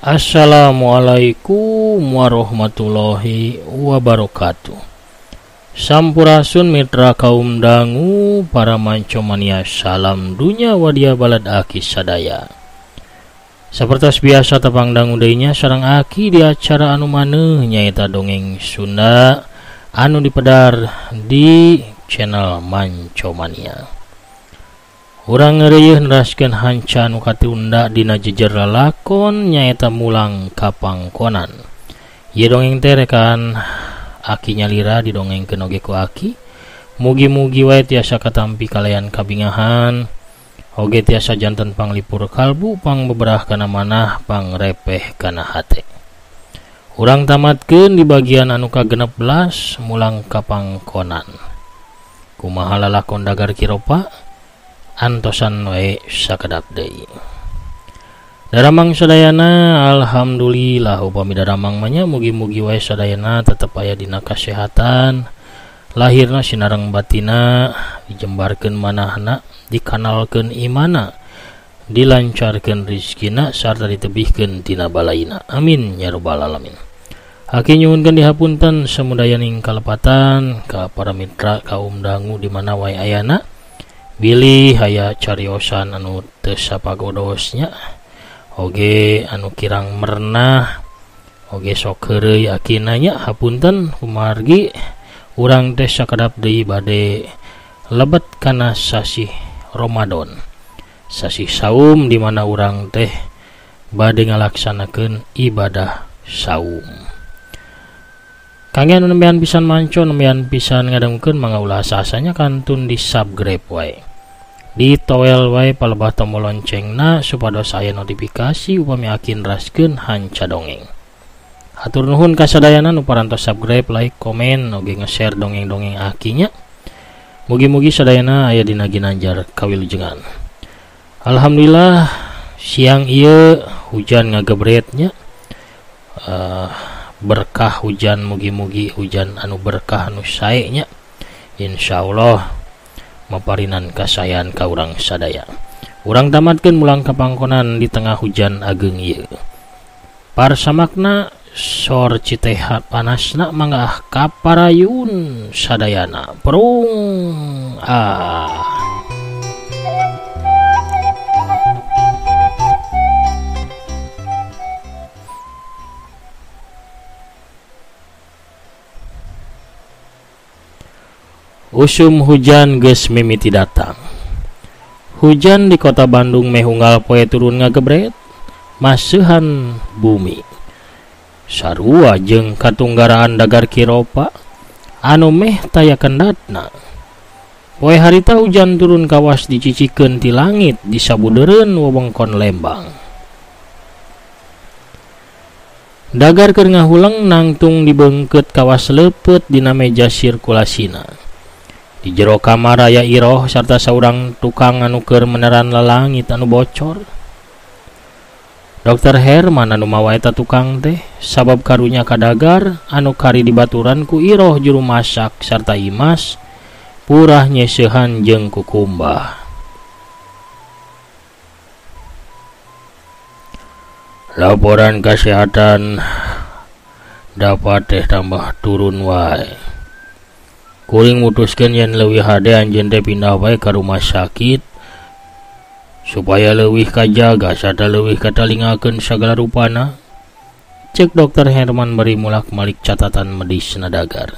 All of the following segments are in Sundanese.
Assalamualaikum warahmatullahi wabarakatuh. Sampurasun mitra kaum dangu para mancomania, salam dunya wadia balad aki sadaya. Sapertos biasa tepang dangu deui nya sareng aki di acara anu maneuh nyaeta dongeng Sunda anu dipedar di channel Mancomania. Urang ngereuyeun neraskeun hanca anu katunda dina jejer lalakon nyaeta Mulang Kapangkonan. Ieu dongeng teh rekan aki nyalira didongengkeun oge ku aki. Mugi-mugi wae tiasa katampi kalayan kabingahan, oge tiasa janten panglipur kalbu, pangbeberah kana manah, pangrepeh kana hate. Urang tamatkeun di bagian anu ka-16 Mulang Kapangkonan. Kumaha lalakon Dagar Kiropa? Antosan wae sakedap deui. Daramang sadayana, alhamdulillah upami daramang mah nya mugi-mugi wae sadayana tetep aya dina kasehatan, lahirna sinareng batina, dijembarkeun manahna, dikanalkeun imana, dilancarkeun rizkina sarta ditebihkeun tina balaina. Amin ya rabbal alamin. Aki nyuhunkeun dihapunten samudayaning kalepatan ka para mitra kaum dangu di mana wae ayana. Bilih aya cariosan anu teu sapagodosnya, oge anu kirang merenah, oge sok heureuy akina nya, hapunten kumargi urang teh sakedap deui bade lebet kana sasih Ramadan, sasih saum di mana urang teh bade ngalaksanakeun ibadah saum. Kangge anu nembean pisan manco, nembean pisan ngadangukeun mangga ulah asa-asanya kantun di subscribe wae. Ditoel wae palebah tombol loncengna supados aya notifikasi upami aki neraskeun hanca dongeng. Hatur nuhun kasadayana nu parantos subscribe, like, komen, oge nge-share dongeng-dongeng akinya. Mugi-mugi sadayana aya dina ginanjar kawilujengan. Alhamdulillah siang ieu hujan ngagebretnya. Berkah hujan, mugi-mugi hujan anu berkah anu sae nya, insyaallah maparinan kasayan ka urang sadaya. Urang tamatkeun Mulang Kapangkonan di tengah hujan ageng ieu. Parsamakna sor citeha panasna mangga ah kaparayun sadayana. Perung ah. Usum hujan geus mimiti datang. Hujan di kota Bandung meh unggal poe turun ngagebret, maseuhan bumi. Sarua jeung katunggaraan Dagar Kiropa anu meh taya kendatna. Poe harita hujan turun kawas dicicikeun ti langit disabudeureun wewengkon Lembang. Dagar keur ngahuleng nangtung dibeungkeut kawas leupeut dina meja sirkulasina. Di jero kamar aya Iroh sarta saurang tukang anu keur meneran lalangit anu bocor. Dokter Herman anu mawa eta tukang teh sabab karunya ka Dagar anu kari dibaturan ku Iroh juru masak sarta Imas purah nyeseuhan jeung kukumbah. Laporan kesehatan dapat teh tambah turun wae. Kuring mutuskeun yen leuwih hade anjeun teh pindah wae ka rumah sakit supaya leuwih kajaga sarta leuwih katalingakeun sagala rupana. Cek Dokter Herman bari mulak-malik catatan medisna Dagar.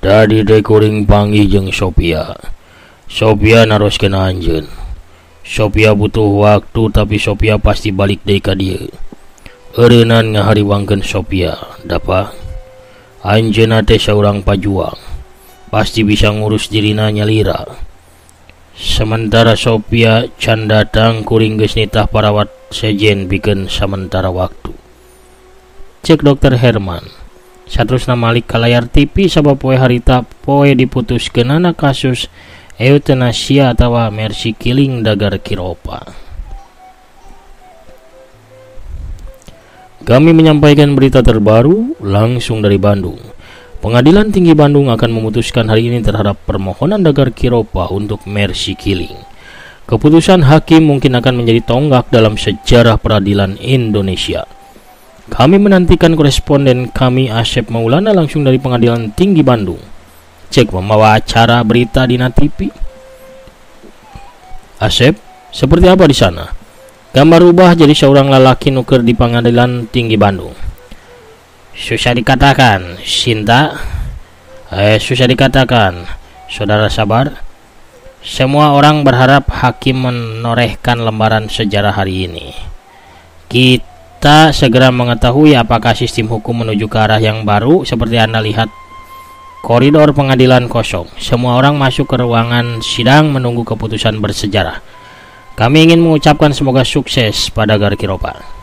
Tadi teh kuring panggih jeung Sophia. Sophia naroskeun anjeun. Sophia butuh waktu tapi Sophia pasti balik deui ka dieu. Eureunnan ngahariwangkeun Sophia, dapa anjeunna teh saurang pajuang, pasti bisa ngurus dirina nyalira. Sementara Sophia can datang, kuring geus nitah parawat sejen pikeun samentara waktu. Cek Dokter Herman. Saterusna malik ka layar TV sabab poe harita poe diputuskeunana kasus eutanasia atawa mercy killing Dagar Kiropa. Kami menyampaikan berita terbaru langsung dari Bandung. Pengadilan Tinggi Bandung akan memutuskan hari ini terhadap permohonan Dagar Kiropa untuk mercy killing. Keputusan hakim mungkin akan menjadi tonggak dalam sejarah peradilan Indonesia. Kami menantikan koresponden kami Asep Maulana langsung dari Pengadilan Tinggi Bandung. Cek membawa acara berita di TV. Asep, seperti apa di sana? Gambar rubah jadi seorang lalaki nu keur di Pengadilan Tinggi Bandung. Susah dikatakan, Sinta. Susah dikatakan, Saudara Sabar. Semua orang berharap hakim menorehkan lembaran sejarah hari ini. Kita segera mengetahui apakah sistem hukum menuju ke arah yang baru. Seperti Anda lihat, koridor pengadilan kosong. Semua orang masuk ke ruangan sidang menunggu keputusan bersejarah. Kami ingin mengucapkan semoga sukses pada Dagar Kiropa.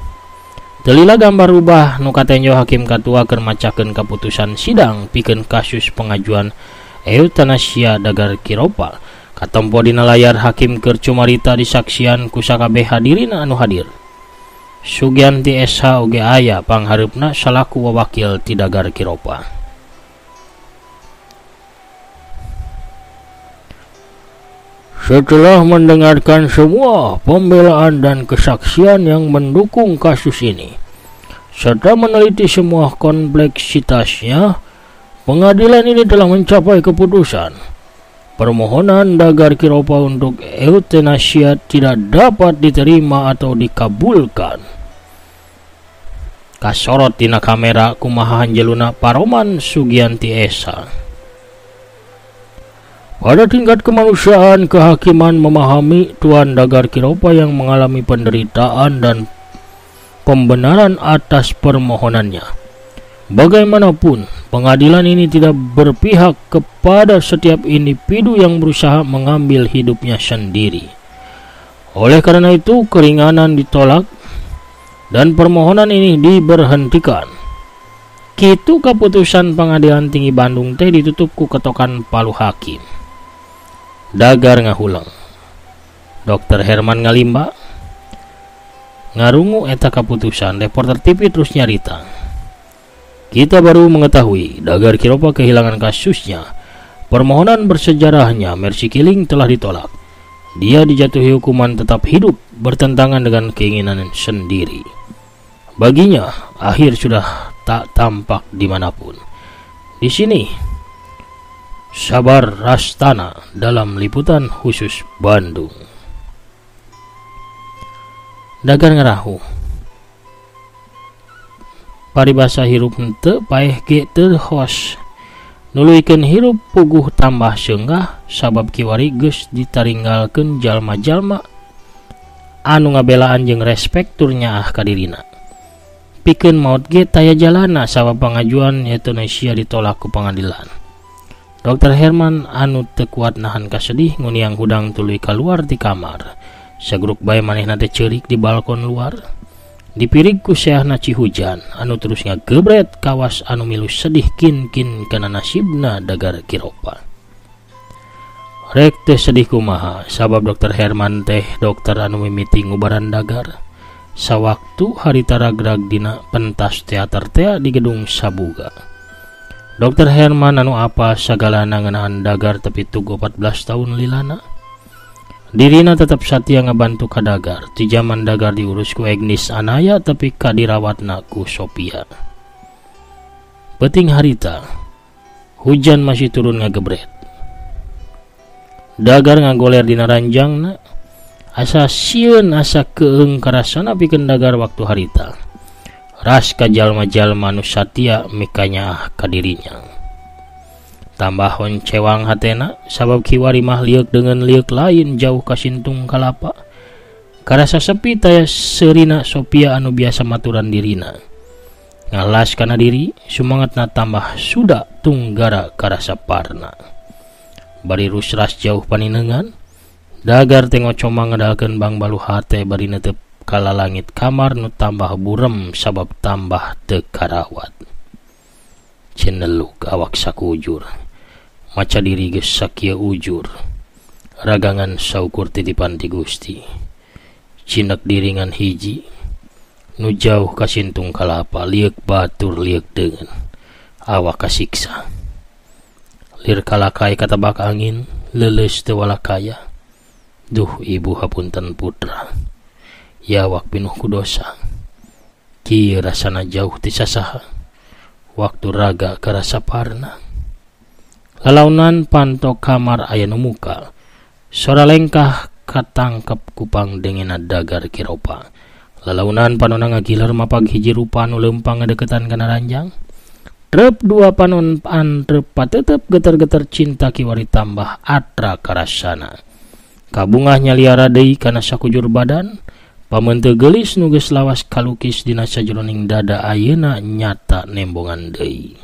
Teu lila gambar rubah nu katenjo hakim katua keur macakeun keputusan sidang pikeun kasus pengajuan eutanasia Dagar Kiropa. Katempo dina layar hakim keur cumarita disaksian ku sakabeh hadirin anu hadir. Sugianti SH oge aya panghareupna salaku wawakil ti Dagar Kiropa. Setelah mendengarkan semua pembelaan dan kesaksian yang mendukung kasus ini, serta meneliti semua kompleksitasnya, pengadilan ini telah mencapai keputusan. Permohonan Dagar Kiropa untuk eutanasia tidak dapat diterima atau dikabulkan. Kasorot dina kamera kumaha hanjeluna paroman Sugianti Esa. Pada tingkat kemanusiaan, kehakiman memahami Tuan Dagar Kiropa yang mengalami penderitaan dan pembenaran atas permohonannya. Bagaimanapun, pengadilan ini tidak berpihak kepada setiap individu yang berusaha mengambil hidupnya sendiri. Oleh karena itu, keringanan ditolak dan permohonan ini diberhentikan. Kitu keputusan Pengadilan Tinggi Bandung teh ditutup ku ketokan palu hakim. Dagar ngahuleng. Dokter Herman ngalimba ngarungu eta keputusan. Reporter TV terus nyarita. Kita baru mengetahui Dagar Kiropa kehilangan kasusnya. Permohonan bersejarahnya mercy killing telah ditolak. Dia dijatuhi hukuman tetap hidup bertentangan dengan keinginan sendiri. Baginya, akhir sudah tak tampak dimanapun. Di sini, Sabar Rastana dalam liputan khusus Bandung. Dagar ngarahu. Paribasa hirup henteu paeh ge teu hos. Nuluykeun hirup puguh tambah seunggah sabab kiwari geus ditaringgalkeun jalma-jalma anu ngabelaan jeung respek tur nyaah ka dirina. Pikeun maot ge taya jalana sabab pangajuan eutanasia ditolak ku pangadilan. Dokter Herman anu teu kuat nahan kasedih nguniang hudang tuluy kaluar ti kamar. Sagruk bae manehna teh ceurik di balkon luar. Dipirig ku seahna cihujan anu terus ngagebret kawas anu milu sedih kin-kin kana nasibna Dagar Kiropa. Rek teh sedih kumaha sabab Dokter Herman teh dokter anu mimiti ngubaran Dagar. Sawaktu harita ragrag dina pentas teater teh di gedung Sabuga. Dokter Herman anu apa sagalana ngeunaan Dagar tepi tugu 14 tahun lilana. Dirina tetap satia ngabantu ka Dagar. Ti jaman Dagar diurus ku Agnes Anaya tapi ka dirawatna ku Sophia. Peuting harita, hujan masih turun ngagebret. Dagar ngagoler dina ranjangna, asa sieun asa keung karasana pikeun Dagar waktu harita. Ras ka jalma-jalma nu satia mikanyaah ka dirinya. Tambah honcewang hatena sabab kiwari mah lieuk dengan lieuk lain jauh kasintung kalapa. Karasa sepi taya seurina Sophia anu biasa maturan dirina. Ngalas kana diri sumangatna tambah suda tunggara karasa parna. Bari rusras jauh paninengan, Dagar teh ngocoma ngedalkeun bangbalu hate bari netep kalalangit kamar nu tambah burem sabab tambah teu karawat. Ceneluk awak sakujur. Maca diri geus sakieu ujur. Ragangan saukur titipan ti Gusti. Cinek diringan hiji nu jauh kasintung kalapa lieuk batur lieuk deungeun. Awak kasiksa. Lir kalakai katabak angin, leuleus teu walakaya. Duh ibu hapunten putra. Yawak pinuh ku dosa. Kieu rasana jauh ti sasaha. Waktu raga karasa parna. Lalaunan panto kamar aya nu muka. Sora lengkah katangkep kupang dengena Dagar Kiropa. Lalaunan panona ngagiler mapag hiji rupa nu leumpang ngadeukeutan kana ranjang. Trep dua panon antrep patetep geter-geter cinta kiwari tambah atra karasana. Kabungah nyaliara deui kana sakujur badan, pamenteu geulis nu geus lawas kalukis dina sajeroning dada ayeuna nyata nembongan deui.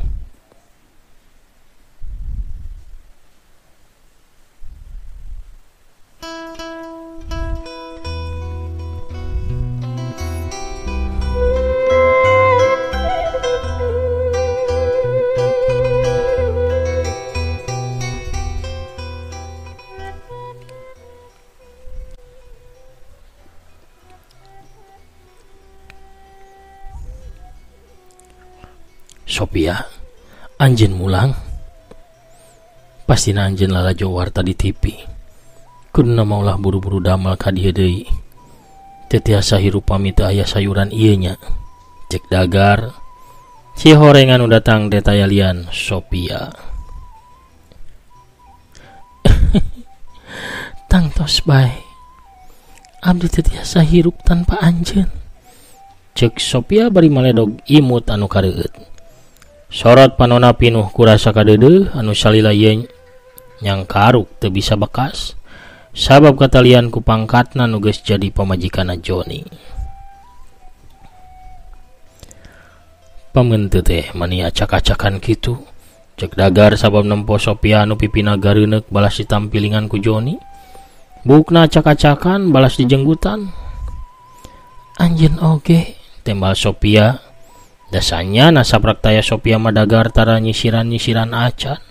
Sophia, anjeun mulang. Pastina anjeun lalajo warta di TV. Kuduna maulah buru-buru damel ka dieu deui. Teu tiasa hirup pami teu aya sayuran ieu nya. Cek Dagar. Si horengan nu datang teh tayalian Sophia. Tangtos bae. Abdi teu tiasa hirup tanpa anjeun. Cek Sophia bari maledog imut anu kareueut. Sorot panona pinuh kurasa kadeudeuh anu salila ieu nyangkaruk teu bisa bekas sabab katalian ku pangkatna nu geus jadi pamajikanna Joni. Pamenteu teh mani acak-acakan kitu. Cek Dagar sabab nempo Sophia anu pipina gareuneuk balas ditampilingan ku Joni. Bukna acak-acakan balas dijenggutan. Anjeun oge tembal Sophia. Dasanya nasaprak taya Sophia madagar tara nyisiran-nyisiran acan.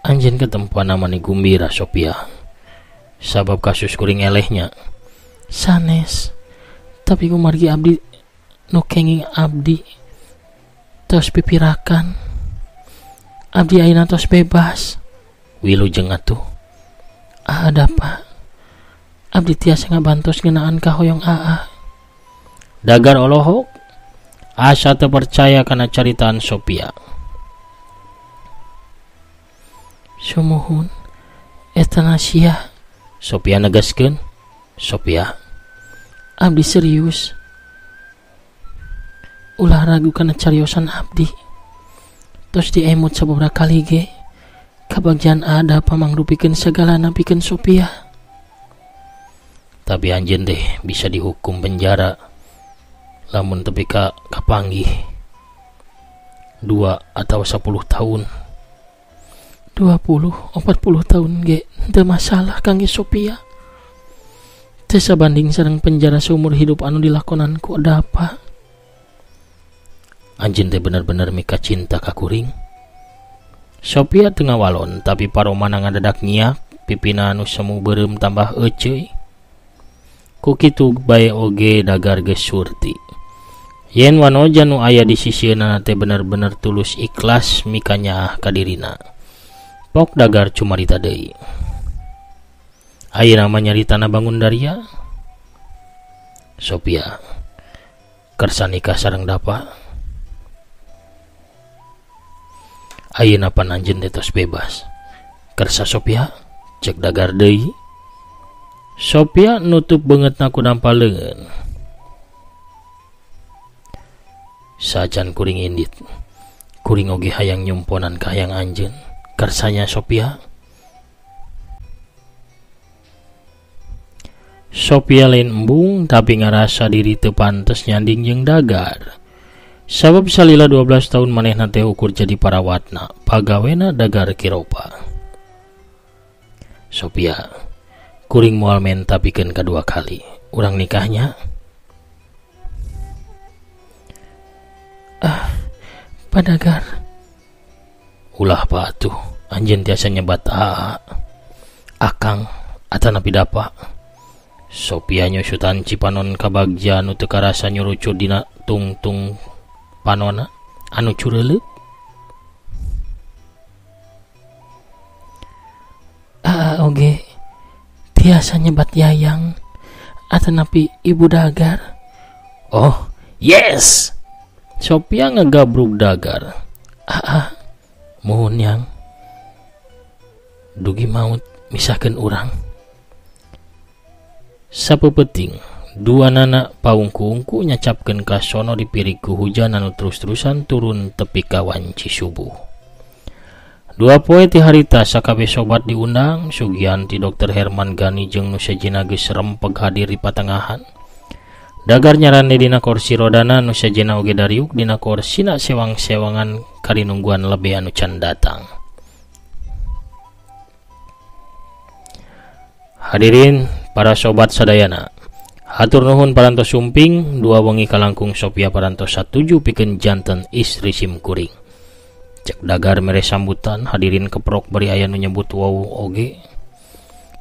Anjeun ketempuan mani gumbira Sophia. Sabab kasus kuring elehnya. Sanes, tapi kumargi abdi nu kenging abdi tos pipirakan. Abdi ayeuna tos bebas. Wilujeng atuh. Ada apa? Abdi tiasa ngabantos ngeunaan ka hoyong aa. Dagar olohok asa teu percaya kana caritaan Sophia. Sumuhun etanasia. Sophia negaskeun. Sophia, abdi serius. Ulah ragu kana cariosan abdi. Tos diemut sababaraha kali ge. Kabagjaan ada pamangrupikeun sagalana pikeun Sophia. Tapi anjeun teh bisa dihukum penjara lamun tepi ka kapanggih 2 atau 10 tahun. 20, 40 tahun ge teu masalah kangge Sophia. Teu sabanding sareng penjara seumur hidup anu dilakonan ku Dapa. Anjeun teh bener-bener mika cinta ka kuring. Sophia teu ngawalon tapi paromana ngadadak nyiak, pipina anu semu beureum tambah euceuy. Ku kitu bae oge Dagar geus surti. Yen wanoja nu aya di sisieuna teh bener-bener tulus ikhlas mika nyaah ka dirina. Pok Dagar cumarita deui. Ayeuna mah nyaritana bangun daria. Sophia kersa nikah sareng Dapa. Ayeuna pan anjeun teh tos bebas. Kersa Sophia cek Dagar deui. Sophia nutup beungeutna ku dampal leungeun. Sajan kuring indit. Kuring oge hayang nyumponan ka hayang anjeun. Kersanya Sophia. Sophia lain embung tapi ngarasa diri teu pantes nyanding jeung Dagar. Sabab salila 12 tahun manehna teh ukur jadi parawatna, pagawena Dagar Kiropa. Sophia, kuring moal menta pikeun kadua kali. Urang nikahnya. Ah, Padagar. Ulah pa atuh, anjeun tiasa nyebat aa, akang atanapi dapa. Sophia nyusutan cipanon kabagja nu teu karasa nyurucut dina tungtung panona anu cureuleuk. Aa oge tiasa nyebat yayang atanapi ibu Dagar. Oh, yes. Sophia ngegabruk Dagar. Aa, muhun yang dugi maut misahkeun urang. Sapepeting dua nana paungku-ungku nyacapkeun ka sono dipirig ku hujan anu terus-terusan turun tepi ka wanci subuh. Dua poe ti harita sakabeh sobat diundang, Sugianti Dr. Herman Gani jeung nu sejena geus rempeg hadir di patengahan. Dagar nyarande dina kursi rodana nu sejena oge dariuk dina korsina sewang-sewangan karinungguan lebe anu can datang. Hadirin para sobat sadayana, hatur nuhun parantos sumping dua wengi kalangkung Sophia parantos satuju pikeun janten istri simkuring. Cek Dagar mere sambutan, hadirin keprok bari aya nu nyebut wau oge.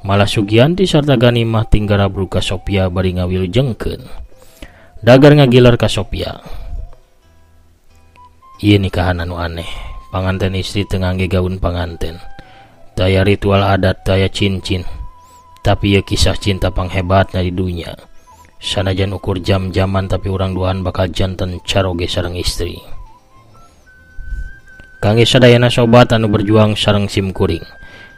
Malah Sugianti sarta Gani mah tinggarabrug ka Sophia bari ngawilujengkeun. Dagar ngagilar ka Sophia. Ieu nikahan anu aneh, panganten istri teu ngangge gaun panganten. Daya ritual adat, daya cincin. Tapi ieu kisah cinta panghebatna di dunya. Sanajan ukur jam-jaman tapi urang duaan bakal janten caroge sareng istri. Kangge sadayana sobat anu berjuang sareng simkuring.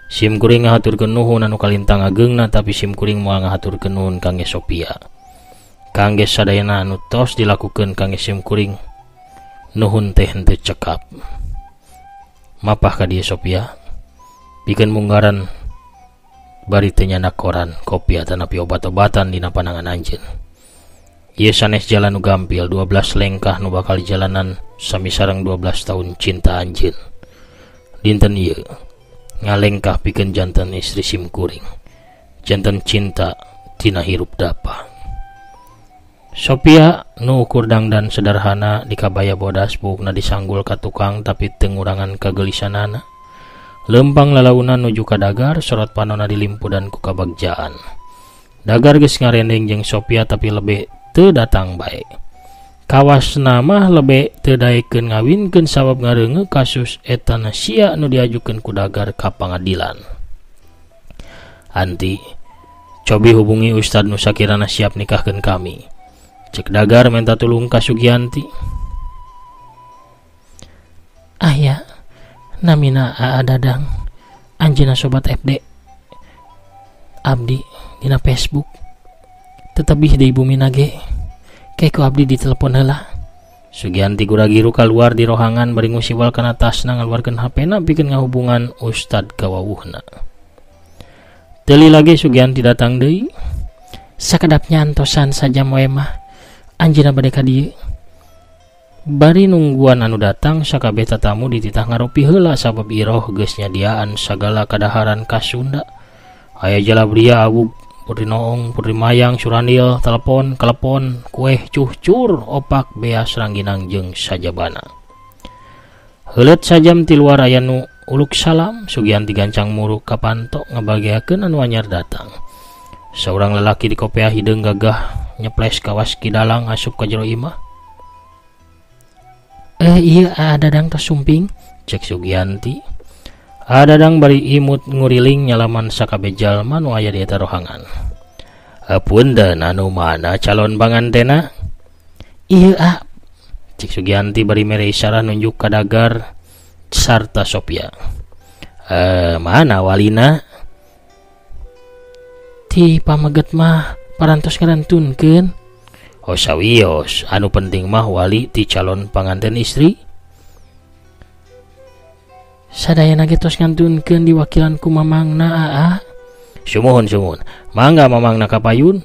Simkuring ngahaturkeun nuhun anu kalintang ageungna tapi simkuring moal ngahaturkeun nuhun kangge Sophia. Kangge sadayana anu tos dilakukeun kangge simkuring nuhun teh henteu cekap. Mapah ka dieu Sophia? Pikeun munggaran bari teu nyandak koran, kopi atanapi obat-obatan dina panangan anjeun. Ieu sanes jalan nu gampil, 12 lengkah nu bakal jalanan sami sareng 12 tahun cinta anjeun. Dinten ieu ngalengkah pikeun janten istri simkuring. Janten cinta tina hirup dapa. Sophia nu ukur dangdan sederhana dikabaya bodas buukna disanggul ka tukang tapi teu ngurangan kagelisanana. Lempang lalaunan nuju ka Dagar, sorot panona dilimpudan ku kabagjaan. Dagar geus ngarendeng jeung Sophia tapi lebih teu datang bae. Kawasna mah lebe teu daekeun ngawinkeun sabab ngareungeuk kasus etanasia nu diajukeun ku Dagar ka pangadilan. Anti, cobi hubungi ustad nu sakirana siap nikahkeun kami. Cek Dagar minta tulung ka Sugianti. Aya, namina Aa Dadang, anjeunna sobat FD. Abdi dina Facebook. Tetebih deui bumina ge. Ke ku abdi ditelepon heula. Sugianti gura-giru kaluar di rohangan bari ngusiwal kana tasna ngaluarkeun HP-na pikeun ngahubungan ustad kawawuhna. Teu lila ge Sugianti datang deui. Sakedapnya antosan sajam we mah anjeunna bade ka dieu. Bari nungguan anu datang sakabeh tatamu dititah ngaropi heula sabab iroh geus nyadiaan sagala kadaharan ka Sunda. Aya jalabria awug, putri noong, putri mayang, surandil, telepon, kelepon, kueh cuhcur, opak, beas, rangginang jeung sajabana. Heuleut sajam ti luar aya nu uluk salam, Sugianti gancang muruk ka panto ngabageakeun anu anyar datang. Saurang lelaki di kopeah hideung gagah nyeples kawas kidalang asup ka jero imah. Ieu Aa Dadang tos sumping, cek Sugianti. Aa Dadang bari imut nguriling nyalaman sakabeh jalma nu aya di eta rohangan. Punten anu mana calon pangantena? Ieu a, cek Sugianti bari mere isyarat nunjuk ka Dagar sarta Sophia. Mana walina? Ti pameget mah parantos ngarantunkeun. Oh sawios, anu penting mah wali ti calon panganten istri. Sadayana ge tos ngantunkeun diwakilan ku mamangna aa. Sumuhun sumuhun, mangga mamangna kapayun.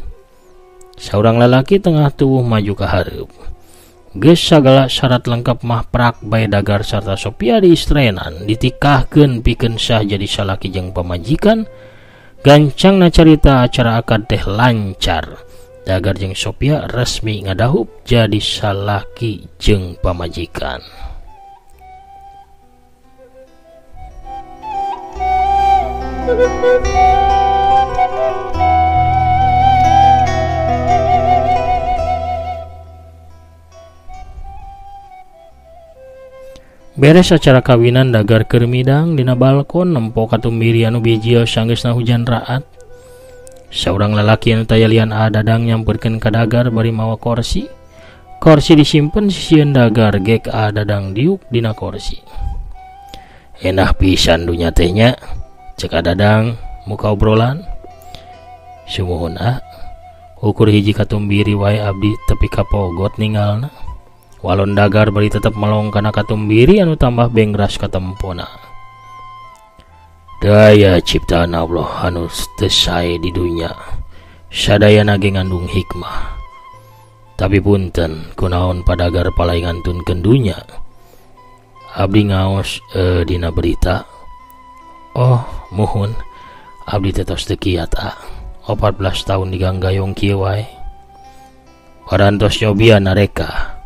Saurang lalaki tengah tuwuh maju ka hareup. Geus sagala syarat lengkap mah prak bae Dagar sarta Sophia diistrenan, ditikahkeun pikeun sah jadi salaki jeung pamajikan. Gancangna carita acara akad teh lancar. Dagar jeung Sophia resmi ngadahup jadi salaki jeung pamajikan. Beres acara kawinan Dagar keur midang dina balkon nempo katumbiri anu bijil sanggeusna hujan raat. Saurang lalaki anu taya lian Dadang nyamperkeun ka Dagar bari mawa korsi. Korsi disimpen sisieun Dagar gek Dadang diuk dina korsi. Enah pisan dunya teh nya, cek Dadang muka obrolan. Sumuhun ah, ukur hiji katumbiri wae abdi tepi kapogot ninggalna. Walon Dagar bari tetep melong kana katumbiri anu tambah bengras katempona. Daya ciptaan Allah anu teu sae di dunya sadayana ge ngandung hikmah. Tapi punten kunaon padagar palai ngantunkeun dunya. Abdi ngaos dina berita. Oh, muhun abdi teh tos teu kiat ah. 14 tahun diganggayong kieu wae. Parantos nyobian nareka.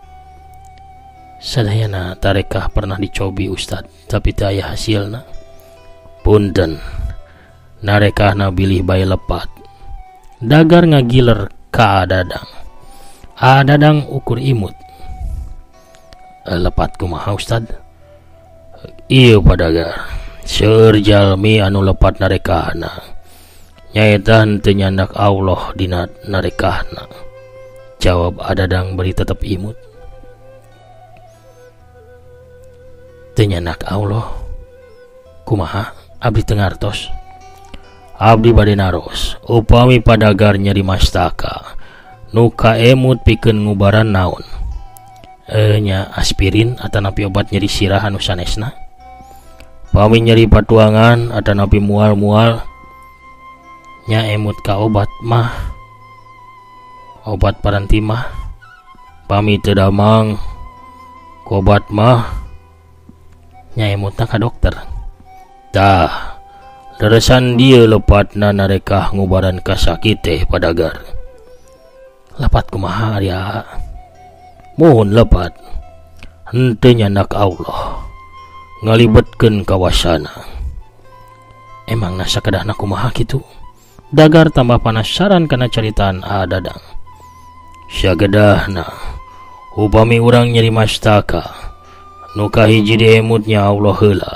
Sadayana tarekah pernah dicobi Ustad, tapi teu aya hasilna. Punten narekahna bilih bae lepat. Dagar ngagiler ka Dadang. Dadang ukur imut. Lepat kumaha Ustad? Ieu padagar. Seueur jalmi anu lepat narekahna. Nyaeta henteu nyandak Allah dina narekahna. Jawab Dadang bari tetep imut. Teu nyandak Allah. Kumaha? Abdi teu ngartos. Abdi bade naros. Upami padagar nyeri mastaka nu kaemut pikeun ngubaran naon? Nya aspirin atanapi obat nyeri sirah anu sanesna. Pami nyeri patuangan atanapi mual-mual nya emut ka obat mah. Obat paranti mah. Pami teu damang ku obat mah nya emutna ka dokter. Tah, leresan dieu lepatna narekah ngubaran kasakit teh padagar. Lepat kumaha ari aa? Muhun lepat. Henteu nyandak Allah ngalibetkeun kawasana. Emangna sakedahna kumaha kitu? Dagar tambah penasaran kana caritaan Dadang. Sagedahna upami urang nyeri mastaka nu kahiji diemutnya Allah heula.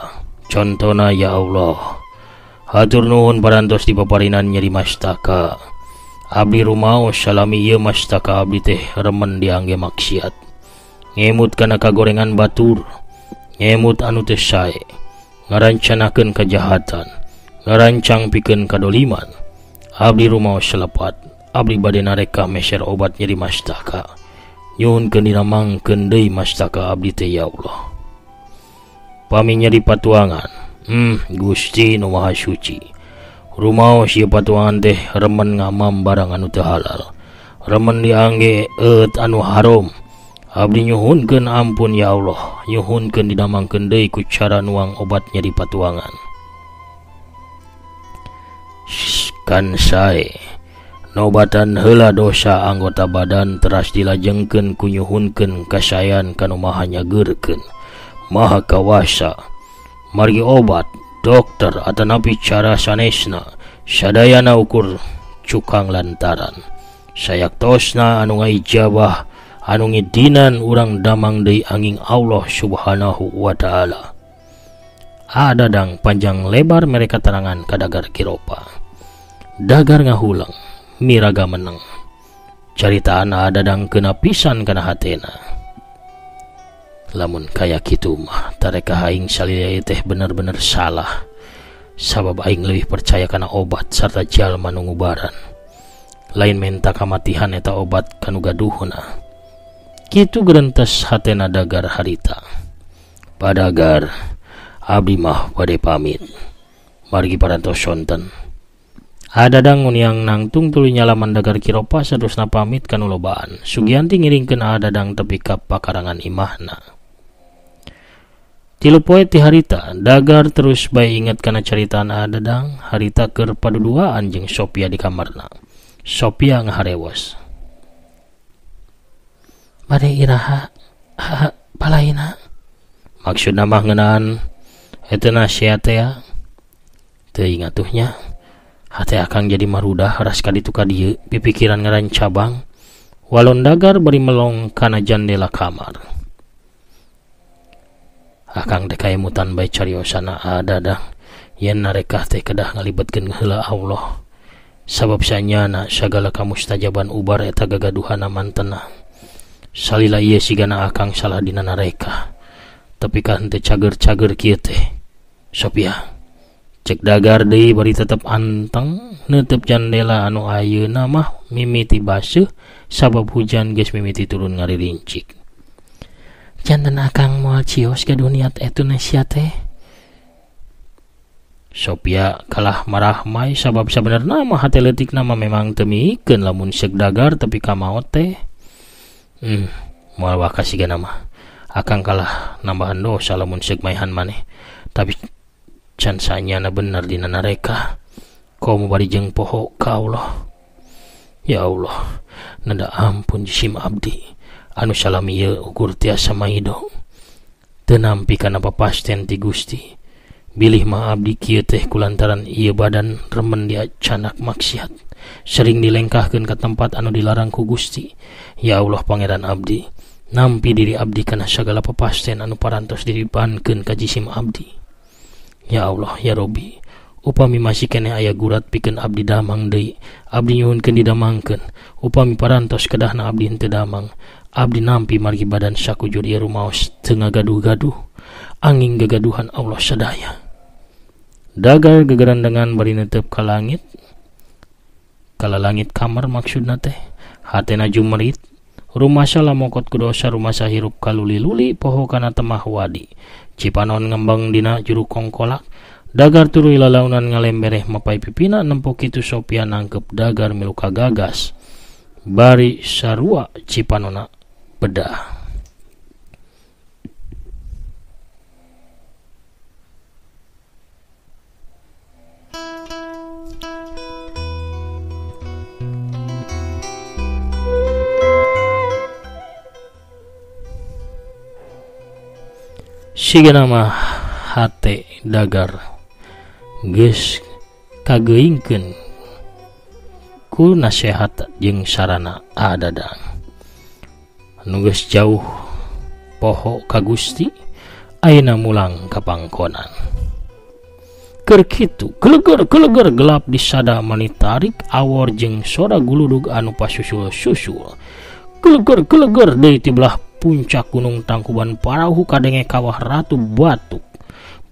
Contona ya Allah, hatur nuhun parantos dipaparinan nyeri mastaka. Abdi rumaos salami ieu mastaka abdi teh remen diangge maksiat. Ngemut kana kagorengan batur, ngemut anu teu sae, ngarancanakeun kajahatan, ngarancang pikeun kadoliman. Abdi rumaos selepat, abdi bade nareka meser obat nyeri mastaka. Nyuhunkeun dinamangkeun deui mastaka abdi teh ya Allah. Pami nyeri patuangan, Gusti nu Maha Suci. Rumaos ieu patuangan teh remen ngamam barang anu teu halal, remen diangge eut anu haram. Abdi nyuhunkeun ampun ya Allah, nyuhunkeun didamangkeun deui ku cara nuang obat nyeri patuangan. Kan sae nobatan heula dosa anggota badan teras dilajengkeun ku nyuhunkeun kasayan kanu maha nyageurkeun, maha kawasa. Margi obat, dokter atanapi cara sanesna sadayana ukur cukang lantaran sayaktosna anu ngaijabah anu ngidinan urang damang deui angin Allah Subhanahu wa taala. Dadang panjang lebar mereka terangan ka Dagar Kiropa. Dagar ngahulang miraga meneng. Caritaan Dadang kena pisan kana hatena. Lamun kaya kitu mah tarekah aing salila teh bener-bener salah. Sabab aing leuwih percaya kana obat sarta jalma nu ngubaran. Lain menta kamatihan eta obat kanu gaduhna. Kitu gerentes hatena Dagar harita. Padagar abdi mah bade pamit. Margi parantos sonten. Dadang nguniang nangtung tuluy nyalaman Dagar Kiropa saterusna pamit kanu lobaan. Sugianti ngiringkeun Dadang tepi ka pakarangan imahna. Tilu poe ti harita, Dagar terus bae inget kana caritaan Dadang. Harita keur paduduaan jeung Sophia di kamarna. Sophia ngaharewos. Bade iraha palaina. Maksudna mah ngeunaan eta nasihat teh teu ingatuhnya. Hate akang jadi marudah ras ka ditu ka dieu pipikiran ngaran cabang. Walon Dagar bari melong kana jandela kamar. Akang teh kaemutan bae cariosana Dadang yen narekah teh kedah ngalibetkeun heula Allah. Sabab sanyana sagala kamustajaban ubar eta gagaduhana mantena. Salila ieu sigana akang salah dina narekah. Tapi kan teu cager-cager kieu teh. Sophia cek Dagar deui bari tetep anteng neuteub jandela anu ayeuna mah mimiti baseuh sabab hujan geus mimiti turun ngaririncik. Janten akang moal cios gaduh niat etuna sia teh. Sophia kalah marahmai sabab sabenerna mah hate leutikna mah memang teu mikeun lamun seuk Dagar tepi ka maot teh. Moal wakas sigana mah. Akang kalah nambahan dosa lamun seuk maehan maneh. Tapi can sanyana bener dina nareka. Komo bari jeung poho ka Allah. Ya Allah, nada ampun jisim abdi anu salami ieu ukur tiasa maido. Teu nampi kana papasten ti Gusti. Bilih mah abdi kieu teh kulantaran ieu badan remen diacanak maksiat. Sering dilengkahkeun ka tempat anu dilarang ku Gusti. Ya Allah Pangeran abdi, nampi diri abdi kana sagala papasten anu parantos diribankeun ka jisim abdi. Ya Allah ya Robi, upami masih keneh aya gurat pikeun abdi damang deui, abdi nyuhunkeun didamangkeun. Upami parantos kedahna abdi henteu damang, abdi nampi margi badan sakujur ieu rumaos teu ngagaduh-gaduh. Angin gagaduhan Allah sadaya. Dagar gegerandengan bari netep ka langit, kala langit kamar maksudna teh. Hatena jumerit, rumasa lamokot ku dosa, rumasa hirup kaluli-luli poho kana temah wadi. Cipanon ngembang dina juru kongkolak. Dagar tuluy lalaunan ngalembereh mapai pipina nempo kitu Sophia nangkep Dagar milu kagagas. Bari sarua cipanona bedah. Sigana mah hate Dagar geus kageingkeun ku nasehat jeung sarana Dadang. Anu geus jauh poho ka Gusti ayeuna mulang ka pangkonan. Keur kitu geleger-geleger gelap disada manitarik awor jeung sora guludug anu pasusul-susul. Geleger-geleger deui ti belah puncak gunung Tangkuban Parahu kadenge kawah Ratu Batuk.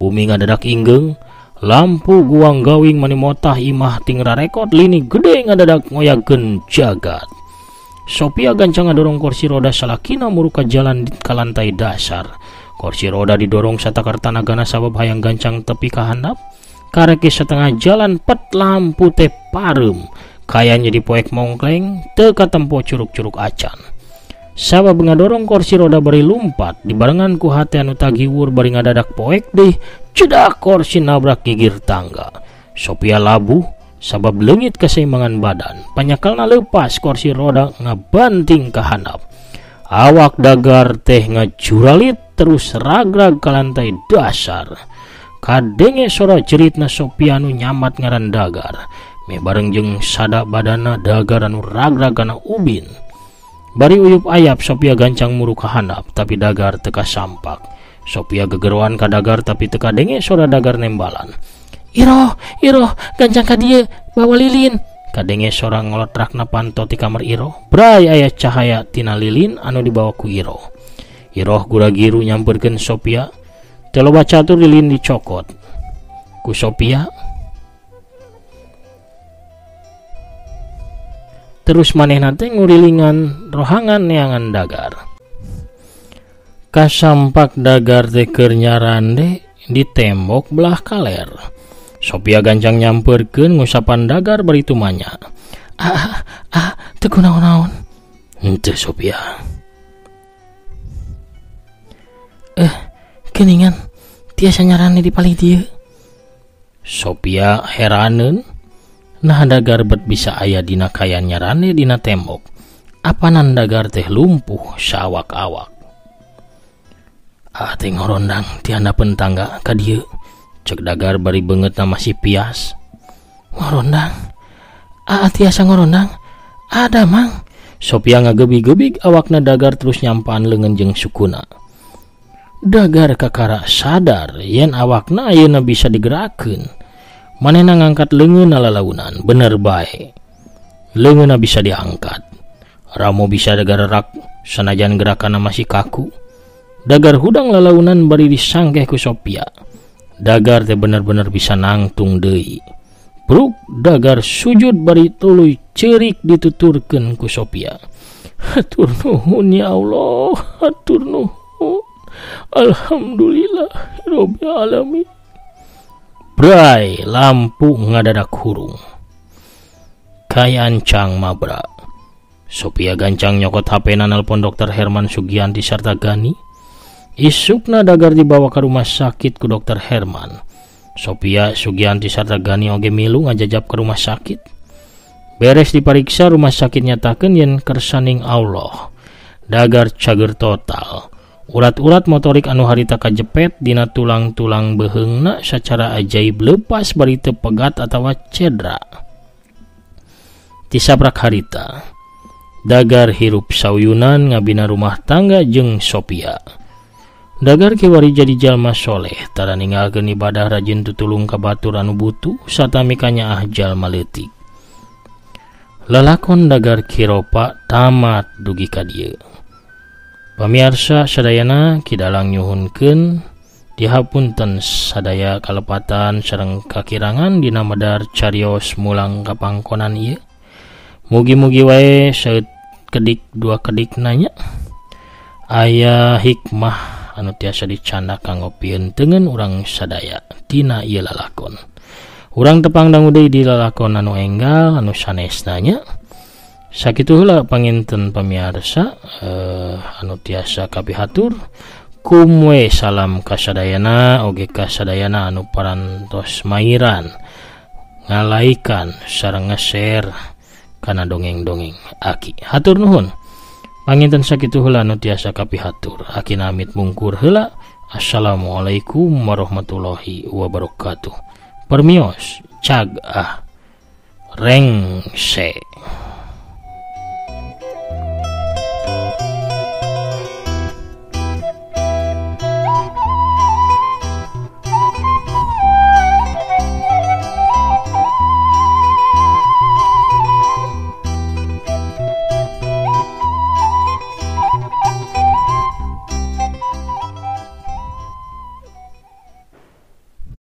Bumi ngadadak inggeung, lampu guang gawing mani motah imah ting rarekot lini gede ngadadak ngoyagkeun jagat. Sophia gancang ngadorong kursi roda salakina muruka jalan di ka lantai dasar. Kursi roda didorong satakar tanagana sabab hayang gancang tepi ka handap. Karek setengah jalan pet lampu teh pareum. Kaya jadi poek mongkleng teu katempo curug-curug acan. Sabab ngadorong kursi roda bari lumpat dibarengan ku hate anu tagiwur bari ngadadak poek deh cedak kursi nabrak gigir tangga. Sophia labuh sabab leungit keseimbangan badan. Panyakalna leupas kursi roda ngabanting ka handap. Awak Dagar teh ngajuralit terus ragrag ka lantai dasar. Kadenge sora jeritna Sophia anu nyamat ngaran Dagar. Meh bareng jeung sada badana Dagar anu ragrag kana ubin. Bari uyup ayap Sophia gancang muru ka handap tapi Dagar teu kasampak. Sophia gegeroan ka Dagar tapi teu kadenge sora Dagar nembalan. Iroh, Iroh, gancang ka dieu bawa lilin. Kadenge sora ngolotrakna panto ti kamar Iroh. Bray aya cahaya tina lilin anu dibawa ku Iroh. Iroh gura-giru nyamperkeun Sophia. Teu loba catur lilin dicokot ku Sophia. Terus manehna teh ngurilingan rohangan neangan Dagar. Kasampak Dagar teh keur nyarande di tembok belah kaler. Sophia gancang nyamperkeun ngusapan Dagar bari tumanya. Ah, ah, teu kunaon-naon. Henteu Sophia. Geuningan tiasa nyarande di palih dieu. Sophia heraneun. Nah Dagar bet bisa aya dina kayan nyarande dina tembok. Apanan Dagar teh lumpuh sawak-awak. Ah teh ngorondang ti handapeun tangga ka dieu. Cek Dagar bari beungeutna masih pias. Ngorondang. Ah tiasa ngorondang. Ada mang. Sophia ngagebi-gebig awakna Dagar terus nyampaan leungeun jeung sukuna. Dagar kakara sadar yen awakna ayeuna bisa digerakkeun. Manehna ngangkat leungeunna lalaunan, bener bae. Leungeunna bisa diangkat. Ramo bisa garerak sanajan gerakanna masih kaku. Dagar hudang lalaunan bari disangkeh ku Sophia. Dagar teh bener-bener bisa nangtung deui. Bruk dagar sujud bari tuluy ceurik dituturkeun ku Sophia. Hatur nuhun ya Allah, hatur nuhun. Alhamdulillah rabbil alamin. Bray lampu ngadadak hurung. Kayancang mabra. Sophia gancang nyokot HP-na nelpon Dr. Herman Sugianti sarta Gani. Isukna Dagar dibawa ke rumah sakit ku Dr. Herman. Sophia Sugianti sarta Gani oge milu ngajajab ke rumah sakit. Beres dipariksa rumah sakit nyatakeun yen kersaning Allah. Dagar cager total. Urat-urat motorik anu harita kajepet dina tulang-tulang beheungna sacara ajaib lepas bari teu pegat atawa cedera. Tisaprak harita, Dagar hirup sauyunan ngabina rumah tangga jeung Sophia. Dagar kiwari jadi jalma soleh, tara ninggalkeun ibadah rajin tutulung ka batur anu butuh sarta mikanyaah jalma leutik. Lalakon Dagar Kiropa tamat dugi ka dieu. Pamiarsa sadayana kidalang nyuhunkeun dihapunten sadaya kalepatan sareng kakirangan dina medar carios mulang kapangkonan ieu. Mugi-mugi wae saeut kedik dua kedik nanya aya hikmah anu tiasa dicandak kanggo pientengeun urang sadaya tina ieu lalakon. Urang tepang dangu deui di lalakon anu enggal anu sanesna nya. Sakitu heula panginten pamiarsa anu tiasa kapihatur. Kumwe salam kasadayana oge kasadayana anu parantos mairan ngalaikan sareng nge-share kana dongeng-dongeng aki. Hatur nuhun. Panginten sakitu heula anu tiasa kapihatur. Aki namit mungkur heula. Assalamualaikum warahmatullahi wabarakatuh. Permios cag ah rengse.